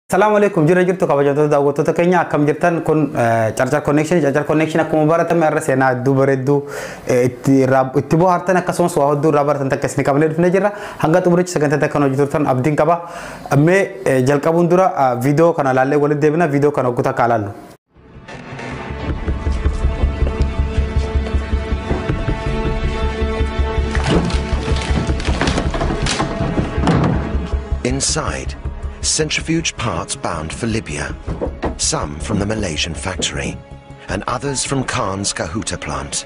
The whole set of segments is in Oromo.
Salaamu alaikum jira jirtu kabajamtoota daawwattoota keenya akkam jirtan kun Carcar Connection. Carcar Connection akkuma baratame irra seenaa hedduu bareedduu itti bohaartan akkasumas waa hedduu irraa baratan takka isin qabnee dhufnee jirra. Hanga xumurichi sagantaa kan hojii turtan abdiin qaba. Mee jalqabuun dura viidiyoo kana laallee walitti deebina. Viidiyoo kana hogguta akka ilaallu. Inside, centrifuge parts bound for Libya, some from the Malaysian factory, and others from Khan's Kahuta plant.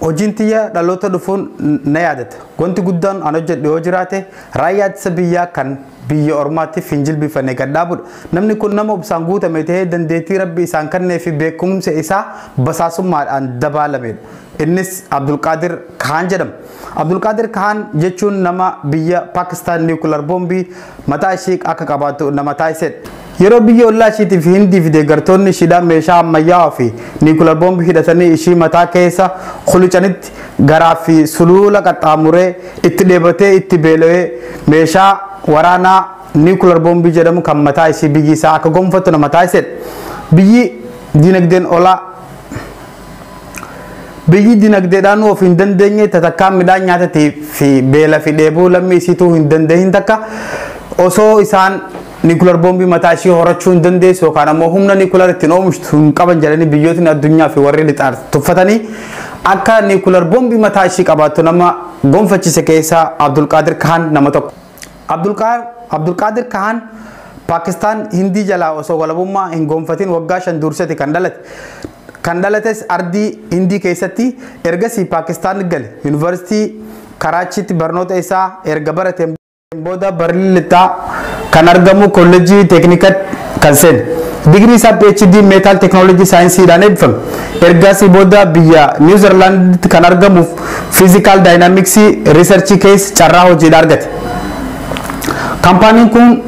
Hojiin tiyya dhaloota dhufuun na yaadata. Wanti guddaan an hojjedhe yoo jiraate raayyaa ittisa biyyaa kan biyya ormaatti hin jilbifanne gad dhaabudha. Namni kun nama obsaan guutame ta'ee dandeettii rabbi isaan kennee fi beekumsa isaa basaasummaadhaan dabaalamedha. Innis Abdulqaadir Khan jedhama. Abdulqaadir Khan jechuun nama biyya Paakistaan niwukilar boombii mataa ishee akka qabaattu nama taasisedha. Yeroo biyya ollaa ishiitii fi Hindii fi deeggartoonni ishiidhaan meeshaa ammayyaawaa fi niwukilar boombii hidhatanii ishii mataa keessa kulucanitti garaa fi sulula qaxxaamuree itti dheebatee itti beela'ee meeshaa waraanaa niwukilar boombii jedhamu kan mataa ishii biyyi isaa akka gonfattu nama taasisedha. Biyyi dinagdeen olaa biyyi dinagdeedhaan of hin dandeenye tatakkaa midhaan nyaatatee fi beela fi dheebuu lammii isiituu hin dandeenye takka osoo isaan niwukilar boombii mataa ishii horachuu hin dandeessu yookaan ammoo humna niwukilar ittiin oomishtu hin qaban jedhanii biyyootni addunyaa fi warri lixaar tuffatanii akka niwukilar boombii mataa ishii qabaattu nama gonfachise keessaa Abdulqaadir Khan nama tokko. Abdulqaadir Khan Paakistaan Hindii jalaa osoo walabummaa hin gonfatin waggaa 5 dursate kan dhalate. Kan dhalates ardii Hindii keessatti ergasii Paakistaan gale. Yuunivarsiitii Karaachiitti barnoota isaa erga barateen booda Berliin lixaa kan argamu kolleejjii teeknikaa kan seene. Digirii isaa PhD meetaal teeknooloojii saayinsiidhaan eebbifame. Ergasii booda biyya Niwuzerlaanditti kan argamuuf fiizikaal daayinaamiksii riisarchii keessa carraa hojiidha argate. Kaampaaniin kun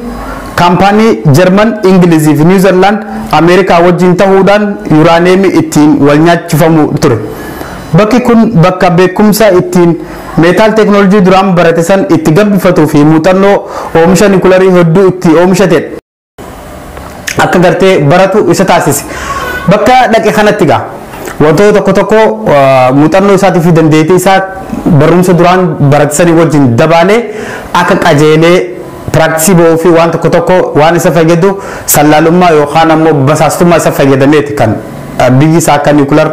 kaampaanii Jarman, Ingilizii fi Niwuzerlaand Ameerikaa wajjin ta'uudhaan yuuraaneemii ittiin wal nyaachifamu ture. Bakki kun bakka beekumsa ittiin meetaal teeknooloojii duraan barate san itti gabbifatuu fi muuxannoo oomisha niwukilarii hedduu itti oomishatedha. Akka gartee baratu isa taasise. Bakka dhaqe kanatti gaa wantoota tokko tokko muuxannoo isaatii fi dandeettii isaa barumsa duraan barate sanii wajjin dabaalee akka qajeelee piraaktisii ba'uu fi waan tokko tokko waan isa fayyadu sallaalummaa yookaan ammoo basaastummaa isa fayyadameeti kan biyyi isaa akka niwukilar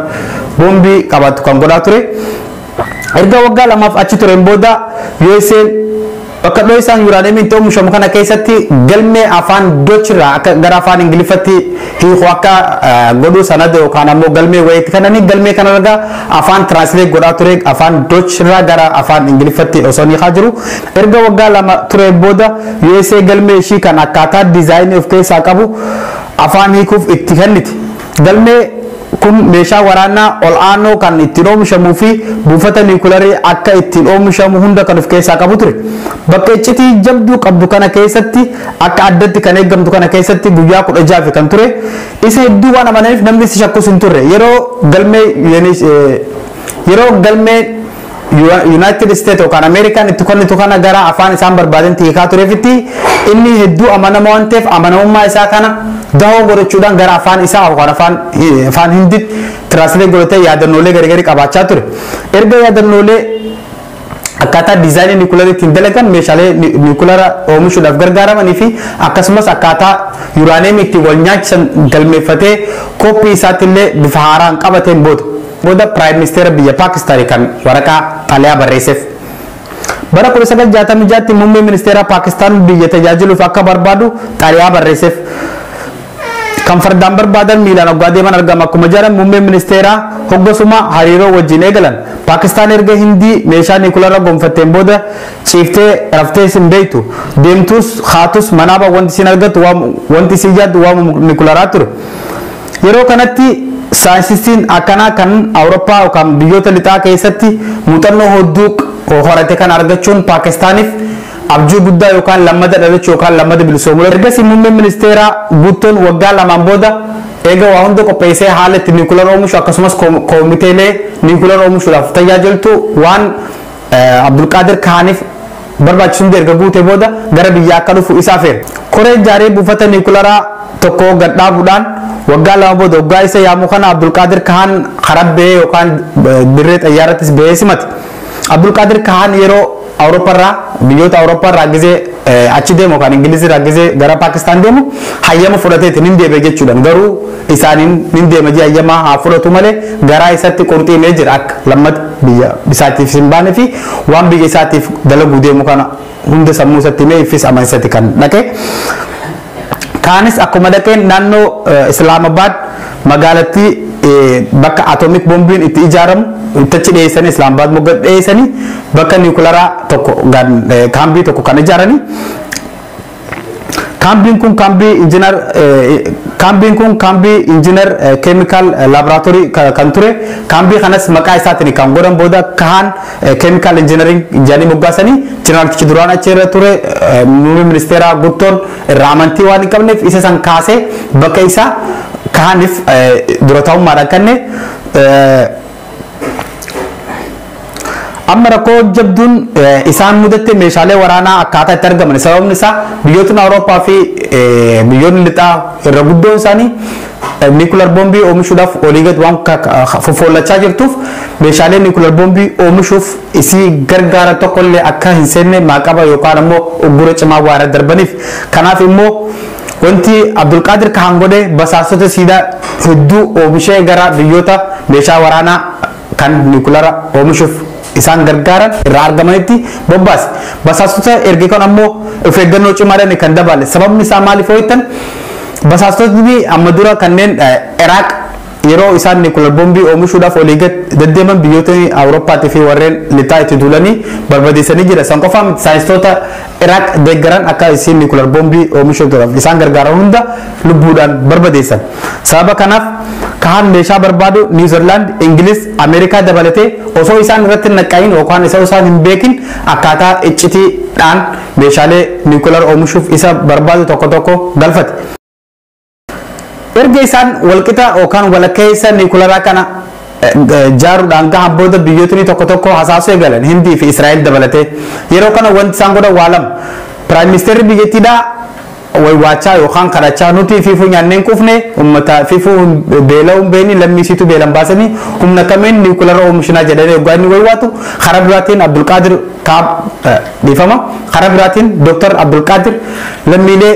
boombii qabaattu kan godhaa ture. Erga waggaa 2 achi tureen booda USA bakka dhoo isaan yuuraaneemiin itti oomishamu kana keessatti galmee afaan Doochirraa akka gara afaan Ingiliffatti hiiku akka godhuu sanada yookaan ammoo galmee wayiitti kananii galmee kana irraa afaan tiraansleet godhaa ture afaan Doochirraa gara afaan Ingiliffatti osoo ni hiikaa jiru. Erga waggaa 2 tureen booda USA galmee ishii kan akkaataa diizaayinii of keessaa qabu afaan hiikuuf itti kenniti. Galmee kun meeshaa waraanaa ol aanoo kan ittiin oomishamuu fi buufata niwukilarii akka ittiin oomishamu hunda kan of keessaa qabu ture. Bakka iccitii jabduu qabdu kana keessatti akka addatti kan eegamtu kana keessatti guyyaa 16 kan ture. Isa hedduu waan amananiif namni si shakkus hin turre. Yeroo galmee United States yookaan Ameerikaan itti kennitu kana gara afaan isaan barbaadan hiikaa tureefitti inni hedduu amanamaa waan ta'eef amanamummaa isaa kana dahoo godhachuudhaan gara afaan isaa yookaan afaan Hindiitti tiraansleet godhatee yaadannoolee garagarii qabaachaa ture. Erga yaadannoolee akkaataa diizaayinii niwukilarii ittiin dalagan meeshaalee niwukilara oomishuudhaaf gargaaramanii fi akkasumas akkaataa yuuraaneemii ittiin wal nyaachisan galmeeffatee kooppii isaatti illee bifa haaraan qabateen booda. Booda Piraayim Ministeera biyya Paakistaanii kan waraqaa xalayaa barreesseef. Bara 1966 muummee ministeera Paakistaan biyya tajaajiluuf akka barbaadu xalayaa barreesseef. Kan fardaan barbaadan miilaan hoggaa deeman argama akkuma jedhan muummeen ministeeraa hoggasuma hariiroo wajjin eegalan. Paakistaan erga Hindii meeshaa niwukilaraa gonfatteen booda ciiftee raftee isin beektu deemtus haatus manaaba wanti isin argattu wanti isin yaaddu waamuu niwukilaraa ture. Yeroo kanatti saayintistiin akkanaa kan Awurooppaa yookaan biyyoota lixaa keessatti muuxannoo hedduu horate kan argachuun Paakistaaniif abjuu guddaa yookaan lammata dhalachuu yookaan lammata bilisoomuu. Ergasii muummeen ministeeraa Buttoon waggaa 2 booda eega waa hunda qopheessee haala itti niikular oomishu akkasumas koomiteelee niikular oomishuudhaaf tajaajiltu waan Abdulqaadir Kaaniif barbaachisu hunda erga guutee booda gara biyyaa akka dhufu isaa feera. Koree ijaaree buufata niikularaa tokko gad dhaabuudhaan waggaa 2 booda waggaa isa yaamu kana Abdulqaadir Kahan karabbee yookaan dirree xayyaarattis bahee simate. Abdulqaadir Kahan yeroo Awurooppaarraa biyyoota Awurooppaarraa gizee achi deemu yookaan Ingilizirraa gizee gara Paakistaan deemu hayyama fudhateeti nin deeme jechuudha. Garuu isaaniin nin deema jee hayyama haa fudhatu malee garaa isatti qurxiimee jira akka lammata biyya isaatiif hin baane fi waan biyya isaatiif dalaguu deemu kana hunda sammuu isatti himee iffis amansatti kan dhaqe. Kaanis akkuma dhaqeen naannoo Islaamabaad magaalattii bakka atoomik boombiin itti ijaaramu itti achi dhiyeessanii Islaamabaad mogga dhiyeessanii bakka niikularaa tokko kaambii tokko kan ijaaranii. Kaambiin kun kaambii injinar kaambiin kun kaambii injinar keemikaal laaboraatoorii kan ture. Kaambii kanas maqaa isaatiin kan godhan booda Kahan keemikaal injinariin jedhanii moggaasanii jeneraaltichi duraan achi irra ture muummee ministeeraa Buttoon irraa amantii waan hin qabneef isa san kaasee bakka isaa Kahaniif dura ta'ummaadhaan kenne. Amma rakkoo jabduun isaan mudatte meeshaalee waraanaa akkaataa itti argaman sababni isaa biyyootni Awurooppaa fi biyyoonni lixaa irra guddoon isaanii niikular boombii oomishuudhaaf olii gad waan fofollachaa jirtuuf meeshaalee niikular boombii oomishuuf isii gargaara tokkollee akka hin seenne maaqaba yookaan ammoo uggura cimaa waan irra darbaniif. Kanaaf immoo wanti Abdulqaadir Kahan godhe basaastota siidaa hedduu oomishee gara biyyoota meeshaa waraanaa kan niikulara oomishuuf isaan gargaaran irraa argamanitti bobbaase. Basaastota erge kan ammoo of eeggannoo cimaadhaan kan dabale. Sababni isaa maaliif yoo jettan basaastotni amma dura kanneen Iraaq yeroo isaan niikular boombii oomishuudhaaf olii gad deddeeman biyyoota Awurooppaatii fi warreen lixaa itti duulanii barbadeessanii jira. San qofaa miti saayinsistoota Iraaq deeggaran akka isiin niikular boombii oomishuudhaaf isaan gargaaran hunda lubbuudhaan barbadeessan. Sababa kanaaf Kahan meeshaa barbaadu Niwuzilaand, Ingiliz, Ameerikaa dabalatee osoo isaan irratti hin naqqayin yookaan isa isaan hin beekin akkaataa iccitiidhaan meeshaalee niikular oomishuuf isa barbaadu tokko tokko galfate. Erga isaan walqixa yookaan walakkeessa niikularaa kana jaaruudhaan gahan booda biyyootni tokko tokko hasaasuu eegalan Hindii fi Israa'el dabalatee. Yeroo kana wanti isaan godhan waa lama. Piraayim ministeerri biyyattiidhaa waywaachaa yookaan kadhachaa nuti fiifuu nyaannee hin quufne uummata fiifuu beela'uu hin beekne lammiisiitu beelan baasanii humna kamiin niikulara oomishinaa jedhanii yoggaa inni waywaatu karaa biraatiin Abdulqaadir Kaab dhiifama karaa biraatiin Dooktar Abdulqaadir lammiilee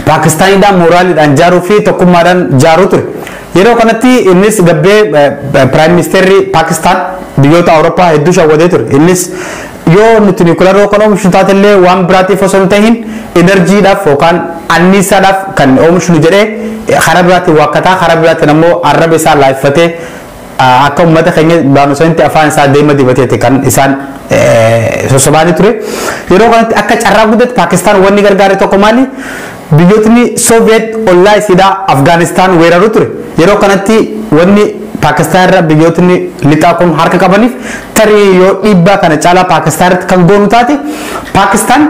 Paakistaaniidhaan mooraaliidhaan jaaruu fi tokkummaadhaan jaaruu ture. Yeroo kanatti innis gabbee piraayim ministeerri Paakistaan biyyoota Awurooppaa hedduu shawwadee ture. Innis yoo nuti niikulara kan oomishnu taatellee waan biraatiif osoo hin tahin enerjiidhaaf yookaan anniisaadhaaf kan oomishnu jedhee karaa biraatiin waakkataa karaa biraatiin ammoo arraba isaa laaffatee akka uummata keenya baanu sanitti afaan isaa deema dibateeti kan isaan sossobaanii ture. Yeroo kanatti akka carraa guddatti Paakistaan wanni gargaare tokko maali? Biyyootni Sooviyeet ollaa isiidhaa Afgaanistaan weeraru ture. Yeroo kanatti wanni Paakistaan irra biyyootni lixaa kun harka qabaniif tarii yoo dhiibbaa kana caalaa Paakistaan irratti kan goonu taate Paakistaan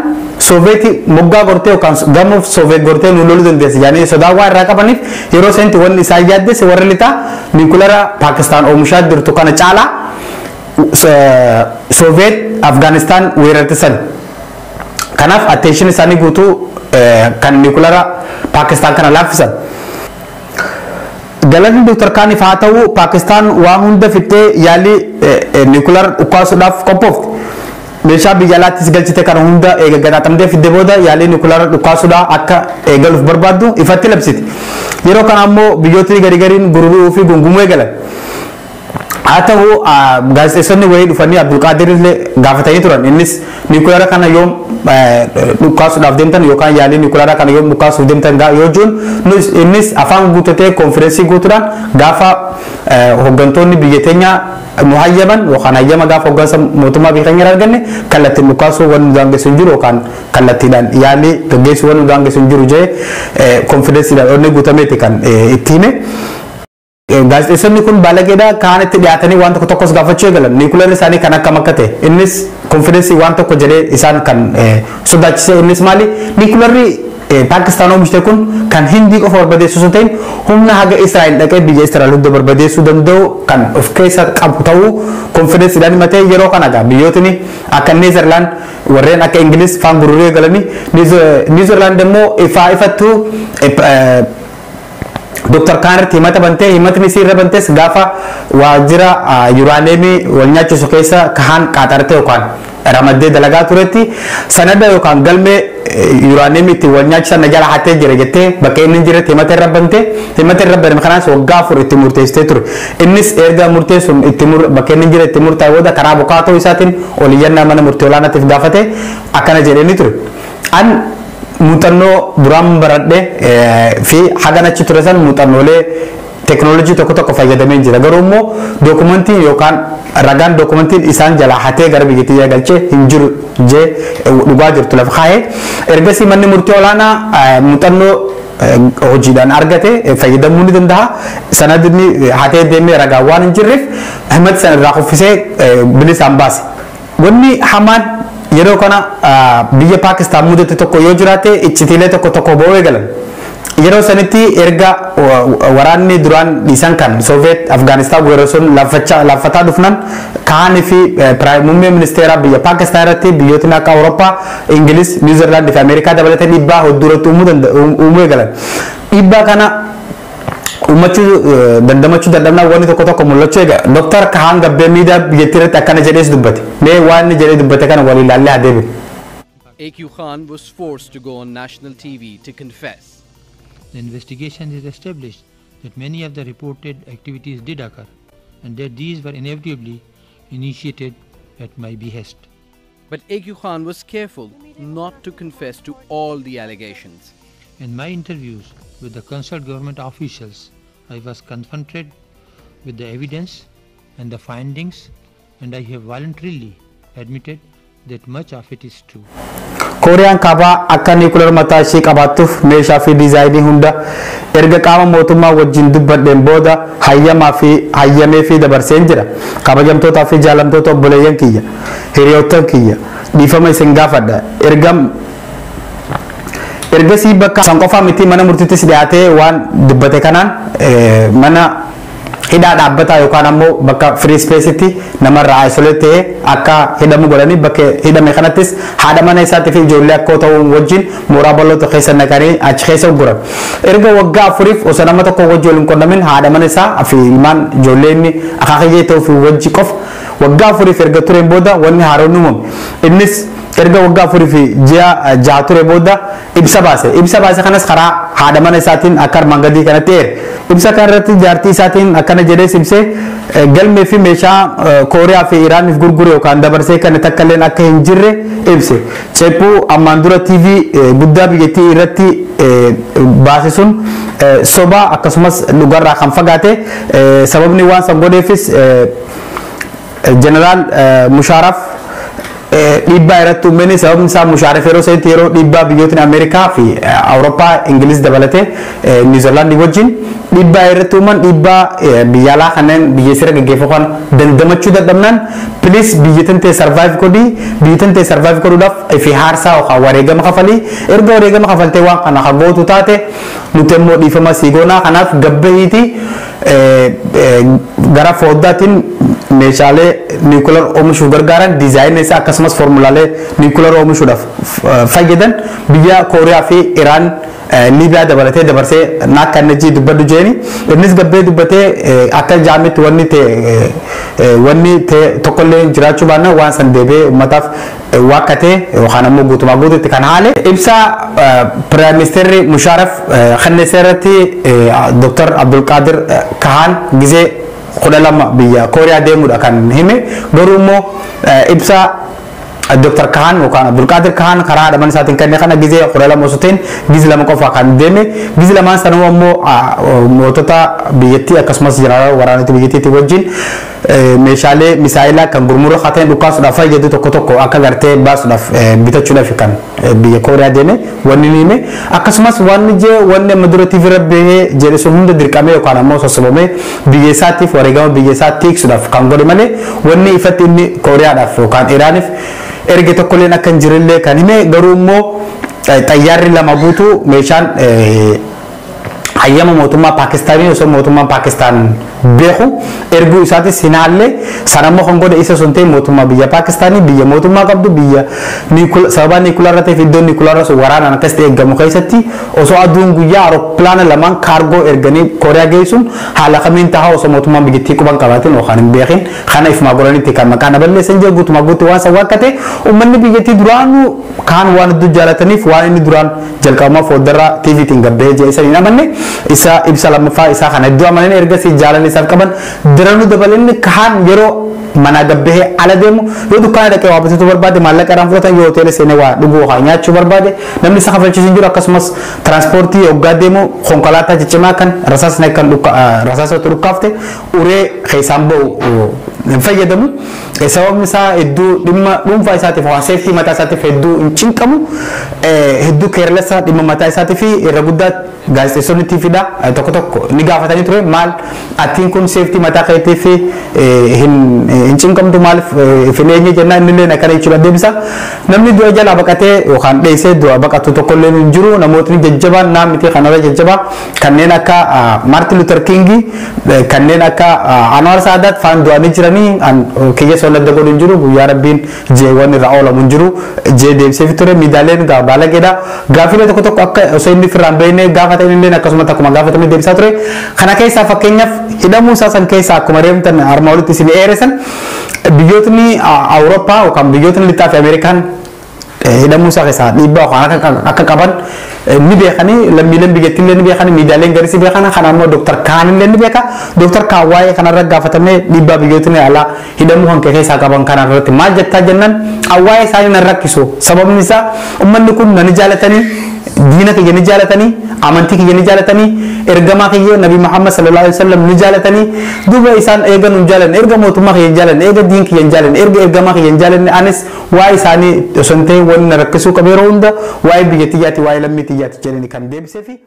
Sooviyeetii moggaa gortee yookaan gamoo Sooviyeet gortee nu loluu dandeessi jedhanii sodaa waan irraa qabaniif yeroo sanitti wanni isaan yaaddesse warri lixaa niikulara Paakistaan oomishaa jirtu kana caalaa Sooviyeet Afgaanistaan weerartisan. Kanaaf attention isaanii guutuu kan niikulara Paakistaan kana laaffisan. Galanni Dooktar Kaaniif haa ta'u Paakistaan waan hunda fixxee yaalii niikular dhukaasuudhaaf qophoofte. Meeshaa biyya alaattis galchite kana hunda eega gadaatamtee fidde booda yaalii niikular dhukaasuudhaa akka eegaluuf barbaaddu ifatti labsite. Yeroo kana ammoo biyyootni gari gariin gurguruu fi gungumuu eegalan. Haa ta'u gaazexeessonni wayii dhufanii Abdulqaadir illee gaafatanii turan. Innis niikulara kana yoom dhukaasuudhaaf deemtan yookaan yaalii niikulara kana yoom dhukaasuuf deemtan yoo jiruun innis afaan guutatee konfireensii guutuudhaan gaafa hooggantoonni biyya teenyaa nu hayyaman yookaan hayyama gaafa hooggansa mootummaa biyya keenya irraa arganne kallattiin dhukaasuu waan nu daangessu hin jiru yookaan kallattiidhaan yaalii gaggeessuu waan nu daangessu hin jiru jedhee konfidensiidhaan onnee guutameeti kan itti hime. Gaazexeessonni kun baalageedha kaan itti dhiyaatanii waan tokko tokkos gaafachuu eegalan. Niikularri isaanii kan akkam akka ta'e innis Confidence waan tokko jedhee isaan kan sodaachise. Innis maali? Niikularri Paakistaan oomishte kun kan Hindii qofa barbadeessu osoo ta'in, humna haga Israa'el dhaqee biyya Israa'el hunda barbadeessuu danda'u kan of keessa qabu ta'uu confidenceiidhaan himatee. Yeroo kana egaa biyyootni akka Neezerlaand, warreen akka Ingiliz faan gurguree galanii, Niwuzilaand immoo ifaa ifattuu Dr. Kaanirti himata bantee, himatni isii irra bantees gaafa waajjira yuraaneemii wal nyaachisu keessa Kahaan qaaxarte yookaan ramaddee dalagaa turetti, sanada yookaan galmee yuraaneemii ittiin wal nyaachisan na jala hatee jira jettee bakka inni hin jirretti himata irra bantee, himata irra baname kanaas waggaa 4 itti murteessitee ture. Innis erga murtee sun itti bakka inni hin jirre itti murtaa'e booda karaa bukaatoo isaatiin ol iyyannaa mana murtii olaanaatiif gaafate. Akkana jedhee ture. An muuxannoo duraan baradhe fi hagan achi ture san muuxannoolee teekinooloojii tokko tokko fayyadamee jira. Garuu immoo dookumentiin yookaan ragaan dookumentiin isaan jalaa hatee gara biyyattii galchee hin jiru jee dhugaa jirtu lafa kaa'ee. Ergasii manni murtii olaanaa muuxannoo hojiidhaan argate fayyadamuu ni danda'a. Sanadni hatee deemee ragaa waan hin jirreef himata sana irraa kuffisee bilisaan baase. Wanni hamaan yeroo kana biyya Paakistaan mudate tokko yoo jiraate, iccitiilee tokko tokko ba'uu eegalan. Yeroo sanitti erga waraanni duraan dhiisan kan Sooviyeet Afgaanistaan yeroo sun laaffataa dhufnan, Kaanii fi muummee ministeeraa biyya Paakistaan irratti biyyootni akka Awurooppaa, Ingiliz, Niwuzilaandii fi Ameerikaa dabalatee dhiibbaa hedduu irratti uumuu eegalan. Dhiibbaa kana uummachuu dandamachuu dadhabnaa wanni tokko tokko mul'achuu eega. Dr. Kahaan Gabbee miidiyaa biyyattii irratti akkana jedhees dubbate. Mee waan inni jedhee dubbate kana walii ilaallee haa deebinu. AQ Khan was forced to go on national TV to confess. The investigation has established that many of the reported activities did occur and that these were inevitably initiated at my behest. But AQ Khan was careful not to confess to all the allegations. In my interviews with the concerned government officials, I was confronted with the evidence and the findings, and I have voluntarily admitted that much of it is true. Kooriyaan Kaabaa akka niikular mataa ishee qabaattuuf meeshaa fi diizaayinii hunda erga qaama mootummaa wajjin dubbadheen booda hayyamaa fi hayyamee fi dabarseen jira. Kabajamtootaa fi jaalamtoota obboleeyyan kiyya, hiriyoottan kiyya, dhiifama isin gaafadha. Ergasii bakka san qofaa miti, mana murtiittis dhiyaatee waan dubbate kanaan mana hidhaa dhaabbataa yookaan ammoo bakka free space'itti namarraa isolate ta'ee akka hidhamu godhanii, bakka hidhame kanattis haadha mana isaatii fi ijoollee akkoo ta'uu wajjin mooraa bal'oo keessa naqanii achi keessa guran. Erga waggaa 4f osoo nama tokko wajjin wal hin qunnamin, haadha mana isaa fi ilmaan ijoollee inni akaakayyee ta'uu fi wajji qofa waggaa 4f erga tureen booda wanni haaroon uumame. Innis erga waggaa 4 fi ji'a 6 ture booda ibsa baase. Ibsa baase kanas karaa haadha mana isaatiin akka armaan gadii kanatti eere. Ibsa kana irratti jaartii isaatiin akkana jedhee ibsee: galmee fi meeshaa Kooriyaa fi Iraaniif gurgure yookaan dabarsee kan takka illeen akka hin jirre ibse. Ceephuu ammaan dura TV guddaa biyyattii irratti baase sun soba, akkasumas dhugarraa kan fagaate. Sababni waan san godheefis Jeneraal Mushaaraf dhiibbaa irratti uumeen. Sababni isaa Mushaaraf yeroo sanitti yeroo dhiibbaa biyyootni Ameerikaa fi Awurooppaa, Ingiliz dabalatee Niwuzilaandii wajjin dhiibbaa irratti uuman, dhiibbaa biyya alaa kanneen biyya sirra gaggeeffamu kan dandamachuu dadhabnaan, please biyya tantee survive godhii, biyya tantee survive godhuudhaaf fi haarsaa yookaan wareegama kafalii, erga wareegama kafaltee waan kana kan gootu taate nuti immoo dhiifama sii goonaa, kanaaf gabbahiitii gara foddaatiin meeshaalee niikular oomishuuf gargaaran, diizaayinii isaa akkasumas foormulaalee niikular oomishuudhaaf fayyadan biyya Kooriyaa fi Iraan, Liibiyaa dabalatee dabarsee akka inni dubbadhu jeeni. Innis gabbee dubbatee akka jaamitti wanni ta'e wanni ta'e tokkollee jiraachuu baannaan waan san deebi'ee uummataaf waakkatee yookaan ammoo guutumaa guututti kan haale. Ibsa Piraayim Ministeerri Mushaaraf kenneessa irratti Dr. Abdulqaadir Kahaan gizee 12 biyya Kooriyaa deemuudha kan hime. Garuu immoo ibsa Dr. Kahan yookaan Abdulqaadir Kahan karaa haadha mana isaatiin kenne kana gizee 12 osoo ta'in gize 2 qofa kan deeme. Gize lamaan sanuu ammoo mootota biyyattii akkasumas jeneraal waraanota biyyattiitii wajjin meeshaalee misaayilaa kan gurmura haatan dhukaasuudhaaf fayyadu tokko tokko akka gartee baasuudhaaf bitachuudhaaf kan biyya Kooriyaa deeme wanni ni hime. Akkasumas wanni jee wanni amma dura TV irra bahee jedhe sun hunda dirqamee yookaan ammoo sossobamee biyya isaatiif wareegama biyya isaa tiiksuudhaaf kan godhe malee wanni ifatti inni Kooriyaadhaaf yookaan Iraaniif erge tokkolleen akka hin jirrellee kan hime. Garuu immoo xayyaarri lama guutuu meeshaan hayyama mootummaa Paakistaanii osoo mootummaan Paakistaan beeku erguu isaatis hin haalle. Sanammoo kan godhe isa sun ta'e mootummaa biyya Paakistaanii, biyya mootummaa qabdu, biyya sababa niikularra ta'eef iddoon niikularra sun waraanaan akkas ta'e eegamu keessatti osoo aduun guyyaa aeropilaana lamaan kaargoo erganii Kooriyaa geessuun haala kamiin tahaa osoo mootummaan biyyattii quban qabaatin yookaan hin beekin kana ifumaa godhanitti kan maqaa na balleessan jee guutumaa guutuu waan san waakkate. Uummanni biyyattii duraanuu kaan waan hedduu jaalataniif waan inni duraan jalqabumaa fooddarraa TVtiin gabbee jee isa hin amanne, isa ibsa lammaffaa isaa kana hedduu amanan. Ergasii jaalala isaaf qaban daranuu dabalanni kaan yeroo manaa gabbee ala deemu, yoo dukkaana dhaqee waa bitachuu barbaade maallaqa irraan fudhatan, yoo hoteela seenee waa dhuguu waa nyaachuu barbaade namni isa kafalchiisu hin jiru. Akkasumas tiraanspoortii hoggaa deemu konkolaataa ciccimaa kan rasaasni kan rasaasatu dhukkaafte uree keessaan ba'u hin fayyadamu. Sababni isaa hedduu dhimma dhuunfaa isaatiif waan safety mataa isaatiif hedduu hin cinqamu, hedduu careless dhimma mataa isaatiif. Irra guddaa gaazexeessonni TVdha tokko tokko ni gaafatanii ture, maal atiin kun safety mataa keetiif hin cinqamtu, maaliif fileenye jennaan inni illee akkana jechuudha deebisa. Namni du'a jalaa baqatee yookaan dheessee du'a baqatu tokko illee hin jiru. Namootni jajjabaan naa miti kanarra jajjabaa kanneen akka Maartin Luther King, kanneen akka Anwar Saadaat faan du'anii jiranii, kiyya soon adda godhu hin jiru, guyyaa rabbiin jeewwan irraa oolamu hin jiru jee deebisee ture. Miidiyaaleen baalageedha. Gaafilee tokko tokko akka osoo inni firraan beekne gaafatan illee akkasuma akkuma gaafatame deebisaa ture. Kana keessaa fakkeenyaaf hidhamuu isaa san keessaa akkuma reemtan armaa olitti isin eeresan biyyootni Awurooppaa yookaan biyyootni lixaa fi Ameerikaan hidhamuu isaa keessaa dhiibbaa yookaan akka qaban ni beekanii, lammiileen biyyattii illee ni beekanii, miidiyaaleen garis beekan. Kana immoo Dooktar Kaan illee ni beeka. Dooktar Kaan waa'ee kanarra gaafatamee dhiibbaa biyyootni alaa hidhamuu kan keessaa qaban kana irratti maal jettaa jennaan, waa'ee isaanii nan rakkisu, sababni isaa uummanni kun na ni jaalatanii, diina kiyya ni jaalatanii, amantii kiyya ni jaalatanii, ergamaa kiyya Nabi Muhammad sallallahu alaihi wasallam ni jaalatanii. Duuba isaan eega nun jaalanne, erga mootummaa kiyya hin jaalanne, erga diin kiyya hin jaalanne, erga ergamaa kiyya hin jaalanne, anis waa'ee isaanii osoo hin ta'in wanni na rakkisuu qabu yeroo hunda waa'ee biyya tiyyaati, waa'ee lammii tiyyaati jedhanii kan deebisee fi